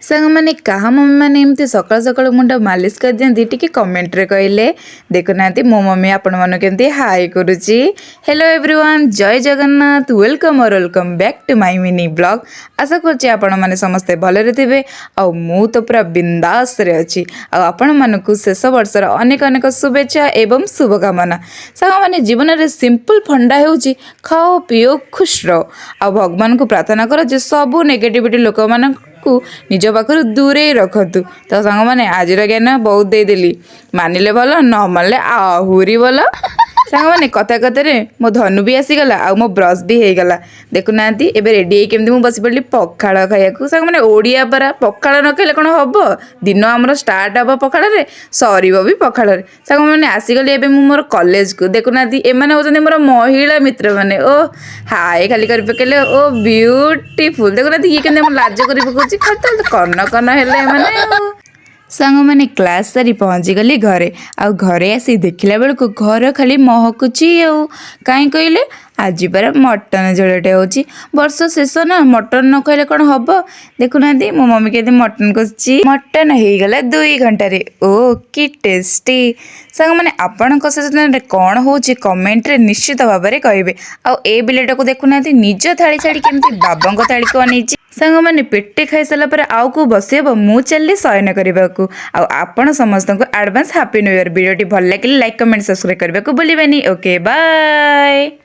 ସାଙ୍ଗମାନେ, କାହା ମମ୍ମିମାନେ ଏମିତି ସକାଳୁ ସକାଳୁ ମୁଣ୍ଡ ମାଲିସ କରିଦିଅନ୍ତି, ଟିକେ କମେଣ୍ଟରେ କହିଲେ। ଦେଖୁନାହାନ୍ତି, ମୋ ମମ୍ମି ଆପଣମାନଙ୍କୁ କେମିତି ହାଇ କରୁଛି। ହ୍ୟାଲୋ ଏଭ୍ରିୱାନ୍, ଜୟ Jagannath. Welcome or welcome back to my mini vlog. ଆଶା କରୁଛି ଆପଣମାନେ ସମସ୍ତେ ଭଲରେ ଥିବେ ଆଉ ମୁଁ ତ ପୁରା ବିନ୍ଦାସରେ ଅଛି। ଆଉ ଆପଣମାନଙ୍କୁ ଶେଷ ବର୍ଷର ଅନେକ ଅନେକ ଶୁଭେଚ୍ଛା ଏବଂ ଶୁଭକାମନା। ସାଙ୍ଗମାନେ, ଜୀବନରେ ସିମ୍ପଲ୍ ଫଣ୍ଡା ହେଉଛି ଖାଅ, ପିଅ, ଖୁଶ ରହ ଆଉ ଭଗବାନଙ୍କୁ ପ୍ରାର୍ଥନା କର ଯେ ସବୁ ନେଗେଟିଭିଟି ଲୋକମାନଙ୍କୁ ନିଜ ପାଖରୁ ଦୂରେଇ ରଖନ୍ତୁ। ତ ସାଙ୍ଗମାନେ, ଆଜିର ଜ୍ଞାନ ବହୁତ ଦେଇଦେଲି। ମାନିଲେ ଭଲ, ନ ମାନିଲେ ଆହୁରି ଭଲ। ସାଙ୍ଗମାନେ, କଥା କଥାରେ ମୋ ଧନୁ ବି ଆସିଗଲା ଆଉ ମୋ ବ୍ରସ୍ ବି ହେଇଗଲା। ଦେଖୁନାହାନ୍ତି, ଏବେ ରେଡ଼ି ହେଇକି କେମିତି ମୁଁ ବସି ପଡ଼ିଲି ପଖାଳ ଖାଇବାକୁ। ସାଙ୍ଗମାନେ, ଓଡ଼ିଆ ପରା, ପଖାଳ ନ ଖାଇଲେ କ'ଣ ହବ? ଦିନ ଆମର ଷ୍ଟାର୍ଟ ହବ ପଖାଳରେ, ସରିବ ବି ପଖାଳରେ। ସାଙ୍ଗମାନେ, ଆସିଗଲି ଏବେ ମୁଁ ମୋର କଲେଜକୁ। ଦେଖୁନାହାନ୍ତି, ଏମାନେ ହେଉଛନ୍ତି ମୋର ମହିଳା ମିତ୍ରମାନେ। ଓ ହାଏ ଖାଲି କରି ପକେଇଲେ। ଓ ବ୍ୟୁଟିଫୁଲ୍! ଦେଖୁନାହାନ୍ତି, ଇଏ କେମିତି ଆମ ଲାଜ କରି ପକଉଛି। ଖାଲି ତ କନ କନ ହେଲେ ଏମାନେ ଆଉ। ସାଙ୍ଗମାନେ, କ୍ଲାସ୍ ସାରି ପହଞ୍ଚିଗଲି ଘରେ। ଆଉ ଘରେ ଆସି ଦେଖିଲା ବେଳକୁ ଘର ଖାଲି ମହକୁଛି। ଆଉ କାହିଁ କହିଲେ, ଆଜି ପରା ମଟନ ଝୋଳଟେ ହେଉଛି। ବର୍ଷ ଶେଷ ନା, ମଟନ ନ ଖାଇଲେ କ'ଣ ହବ? ଦେଖୁନାହାନ୍ତି, ମୋ ମମି କେମିତି ମଟନ କଷୁଛି। ମଟନ ହେଇଗଲା 2 ଘଣ୍ଟାରେ। ଓ କି ଟେଷ୍ଟି! ସାଙ୍ଗମାନେ, ଆପଣଙ୍କ ସେଜନରେ କ'ଣ ହେଉଛି, କମେଣ୍ଟରେ ନିଶ୍ଚିତ ଭାବରେ କହିବେ। ଆଉ ଏ ବିଲେଇଟାକୁ ଦେଖୁନାହାନ୍ତି, ନିଜ ଥାଳି ଛାଡ଼ି କେମିତି ବାବାଙ୍କ ଥାଳିକୁ ଅନେଇଛି। ସାଙ୍ଗମାନେ, ପେଟେ ଖାଇସାରିଲା ପରେ ଆଉ କେଉଁ ବସି ହେବ? ମୁଁ ଚାଲିଲି ଶୟନ କରିବାକୁ। ଆଉ ଆପଣ ସମସ୍ତଙ୍କୁ ଆଡ଼ଭାନ୍ସ ହାପି ନ୍ୟୁ ଇୟର। ଭିଡ଼ିଓଟି ଭଲ ଲାଗିଲେ ଲାଇକ୍, କମେଣ୍ଟ, ସବସ୍କ୍ରାଇବ୍ କରିବାକୁ ଭୁଲିବେନି। Okay, bye.